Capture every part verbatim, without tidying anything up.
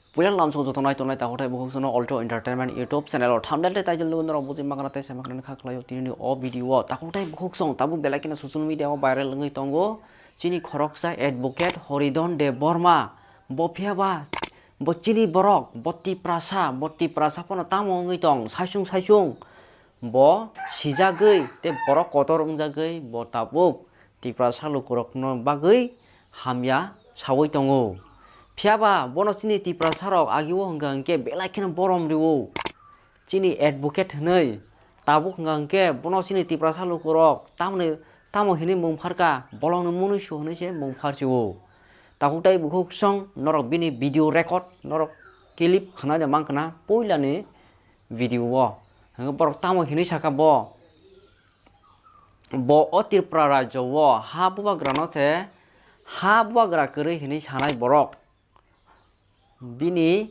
Puila lamsong joto nai tongnai takhuk tai bukhuk songno Alto Entertainment YouTube channel o thumbnail tei title nugwi norok bujui mankha tei sai mankha kha khlaio tini o video o. Takhuk tai bukhuk song tabuk belai kheno social media o viral wngwi tongo chini khoroksa advocate Horidon Debbarma. Bo phiya ba bo chini borok, bo Tiprasa, bo Tiprasa phano tamo wngwi tong saisung saisung. Bo sijagwi tei borok kotor wngjagwi bo tabuk Tiprasa lukurokno bagwi hamya saui tongo. Phiya ba bono chini Tiprasarok agio hwnkha hwnkhe belai kheno borom rwo. Chini advocate hwnwi tabuk hwnkha hwnkhe bono chini Tiprasa lukurok tamoni tamo hinwi mung pharka, bolongni munui su hwnwi se mung pharchio. Takhuk tai bukhuk song norok bini video record norok clip khwnai de mankha na puilani video o. Hwnkhe borok tamo hinwi sakha bo. Bo o Tripura rajyo o ha bubagrano se ha bubagra kwrwi hinwi sanai borok. Bini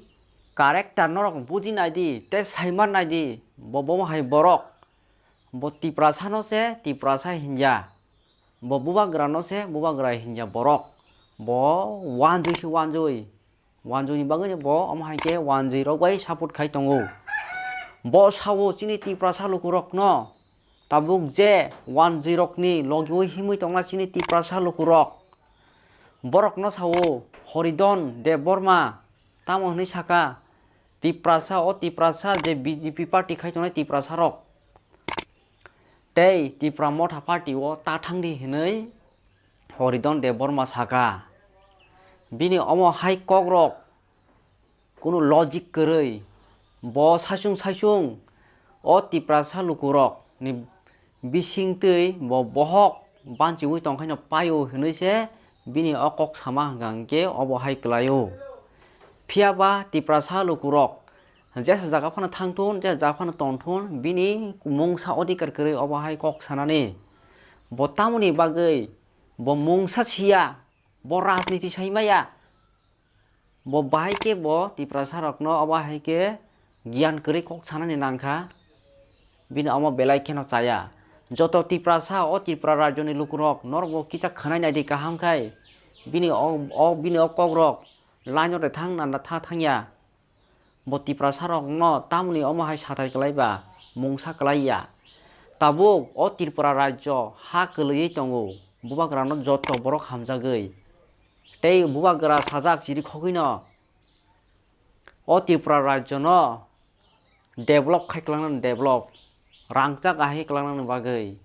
character norok buji nai di tei saima nai di, bo bomo hai borok. Bo Tiprasa no se Tiprasa hinya, bo bubagra no se bubagra hinya borok. Bo wanjui se wanjui. Wanjui ni bagwi bo omo hai khe wanjui rok bai support khai tongo. Bo sao chini Tiprasa lukurokno tabuk je wanjui rokni logi o himwi tongna chini Tiprasa lukurok. Borokno sao Horidon Debbarma tamo hwnwi saka Tiprasa o Tiprasa je B J P party khai tongnai Tiprasa rok tei Tipra Motha party o ta thangdi hwnwi Horidon Debbarma saka. Bini omo hai kokrok kunu logic kwrwi. Bo saisung saisung o Tiprasa lukurok ni bisingtwi bo bohok banchiwi tongkhaino paio hwnwi se bini o kok sama hwnkha hwnkhe obo hai kwlaio. Phiya ba Tiprasa lukurok jesa jaga phano thangthun, jesa jaga phano tongthun, bini mungsa odhikar kwrwi obo hai kok sanani. Bo tamoni bagwi bo mungsa siya, bo rajniti saimaya. Bo bahai khe bo Tiprasa rokno obo hai khe giyan kwrwi kok sanani nangkha. Bini omo belai kheno chaya. Joto Tiprasa o Tripura rajyoni lukurok norokbo kisa khwnai naidi kaham khai. Bini o, o, bini o kokrok line o de thang nanda tha thangya. Bo Tiprasa rokno tamoni omo hai sathai kwlai ba mungsa kwlai ya. Tabuk o Tripura rajyo ha kwlwiwi tongo. Bubagrano joto borok hamjagwi. Tei bubagra sajak chiri khogwino o Tripura rajyono develop khai kwlangnani develop, rangchak ahai kwlangnani bagwi.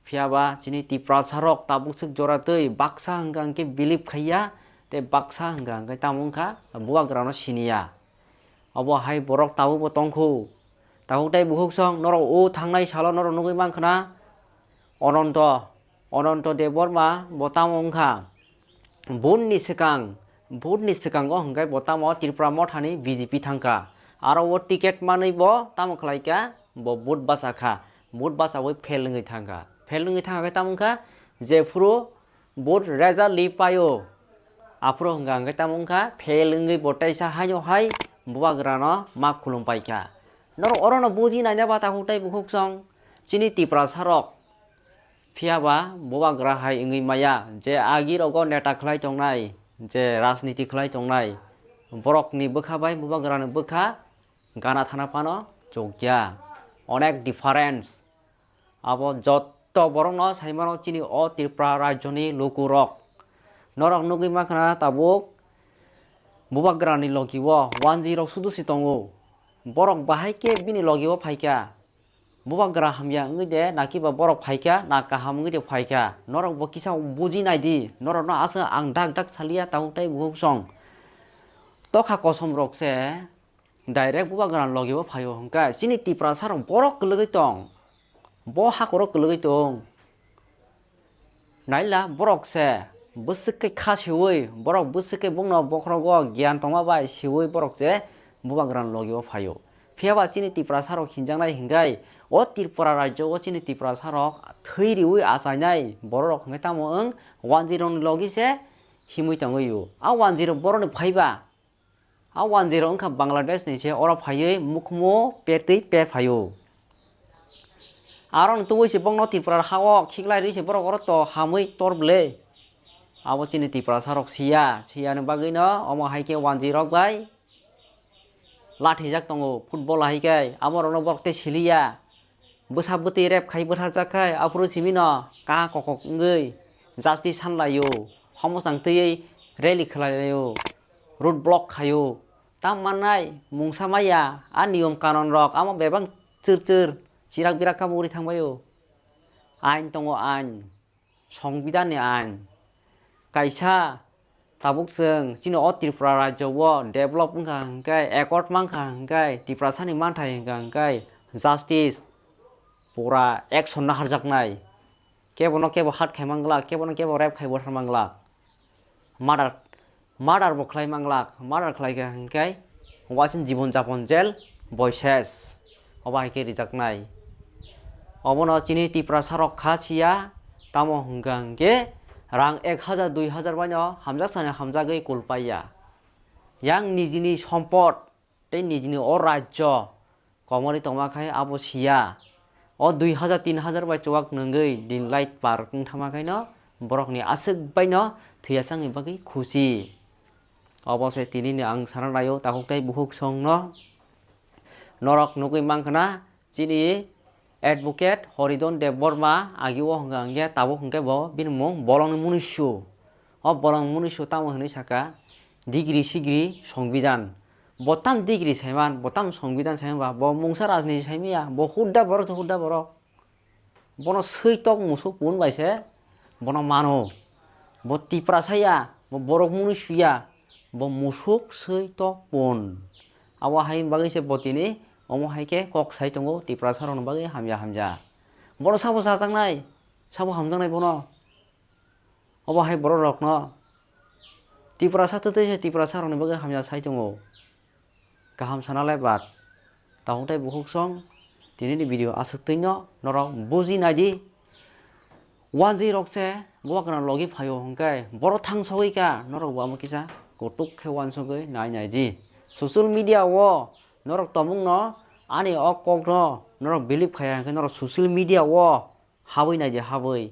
Phiya ba chini Tiprasa rok tabuk swk jora twi baksa hwnkha hwnkhe believe khaiya tei baksa hwnkha hwnkhe tamo wngkha bubagrano siniya. Obo hai borok tabukbo tongkhu. Tabuk tei bukhuk song norok o thangnai salo norok nugwi mankhwna Ononto Ononto Debbarma bo tamo wngkha? Vote ni swkang, vote ni swkango hwnkhe bo tamo Tripura Mothani B J P thangkha. Aro o ticket manwi bo tamo khlaikha? Bo vote bachakha. Vote bachawi fail wngwi thangkha. Fail wngwi thangkha khe tamo wngkha? Jephuru vote result li paio, aphuru hwnkha hwnkhe tamo wngkha? Fail wngwi bo teisa haino hai bubagrano ma khulum paikha. Norok orono buji naina ba takhuk tei bukhuk song chini Tiprasa rok. Phiya ba bubagra hai wngwi maya, je agi rogo neta khlai tongnai, je rajniti khlai tongnai, borokni bwkha bai bubagrani bwkha gana thana phano chukya. Onek difference. Abo jotto borokno sai mano chini o Tripura rajyoni lukurok. Norok nugwi mankha na tabuk bubagrani logi o wanjwi rok sudu si tongo. Borok bahai khe bini logi o phaikha. Bubagra hamya wngwi de, nakiba borok phaikha, na kaham wngwi de phaikha. Norok bo kisa buji nai di, norokno aswk ang dak dak saliya, tabuk tei bukhuk song. Tokha kosom rok se direct bubagra logi o phaio hwnkhe, chini Tiprasa rok borok kwlwgwi tong, bo hakoro kwlwgwi tong. Naila borok se bwswk khe kha siwi, borok bwswk khe bongno bokhorogo giyan tongma bai siwi borok se bubagrani logi o phaio. Phiya ba chini Tiprasa rok hinjaknai hinkhai, o Tripura rajyo o chini Tiprasa rok thwi riwi achainai borok rok hwnkhe tamo wng wanjwi rokni logi se himwi tongwi o. A wanjwi rok borokni phaiba A wanjwi rok wngkha Bangladesh ni se, oro phaiwi mukhumo petwi pe phaio. Aro ni tubui se bongno Tripura ha o khiklai rwi se borok oro to hamwi tor bwle. Abo chini Tiprasa rok siya, siya ni bagwi no omo hai khe wanjwi rok bai lathijak tongo football hai khe, amo rokno borok tei siliya. Bwsa bwtwi rep khai bwtharjak khai, aphuru simi no kaha kokok wngwi justice sanlaio, homochang twiwi rally khlailaio, road block khaio. Tam mannai mungsa maya a niyom kanon rok amo bebak chwr chwr chirak birak kha uri thangbaio. Ain tongo ain. Songbidanni ain. Kaisa tabuk chwng chini o Tripura rajyo o develop wngkha hwnkhe, accord mankha hwnkhe, Tiprasani manthai wngkha hwnkhe, justice pura action naharjaknai. Kebono kebo hat khai manglak, kebono kebo rep khai bwthar manglak. Murder, murder bo khlai manglak, murder khlai kha hwnkhe, waising jibon japon jail boi ses. Obo hai khe rijaknai. Obono chini Tiprasa rok kha siya, tamo hwnkha hwnkhe rang ek hajar dui hajar baino hamjaksani hamjagwi kulpaiya. Yang nijini sompot tei nijini o rajyo komorwi tongma khai abo siya. O dui hajar tin hajar bai chuwak nwngwi din light par wngthama khaino borokni aswk baino thwiyasakni bagwi khusi. Obo se tinini ang sana laio takhuk tei bukhuk songno. Norok nugwi mankha na, chini advocate Horidon Debbarma agi o hwnkha hwnkhe tabuk hwnkhe bo bini mung bolongni munusu. O bolong munusu tamo hwnwi saka, degree sigree songbidan. Bo tam degree saiman, bo tam songbidan saiman ba, bo mungsa rajniti saimaya, bo hudda borok se hudda borok. Bono swi tok musuk pun bai se bono mano. Bo Tiprasa ya, bo borok munusu ya, bo musuk swi tok pun. Abo hai bagwi se bo tini omo hai khe kok sai tongo Tiprasa rokni bagwi hamya hamya. Bono sabo chajaknai, sabo hamjaknai bono. Obo hai borok rokno Tiprasa twtwi se Tiprasa rokni bagwi hamya sai tongo. Kaham sana lai bad. Takhuk tei bukhuk song, tinini video aswk twi no norok buji nai di. Wanjwi rok se bubagra logi phaio hwnkhe borok thang sogwi kha, norok bo amo kisa kutuk khe uansugwi nai nai di. Social media o norok tongmung no ani o kok no norok believe khaiya hwnkhe norok social media o habwi nai di habwi.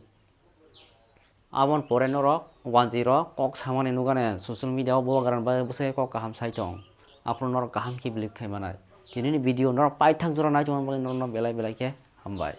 Aboni pore norok wanjwi rok kok samani nugane social media o bubagra bai bwsai kok kaham sai tong. Aphuru norok kaham khe believe khai manai. Tinini video norok paithak jora nai tongmani bagwi norokno belai belai khe hambai.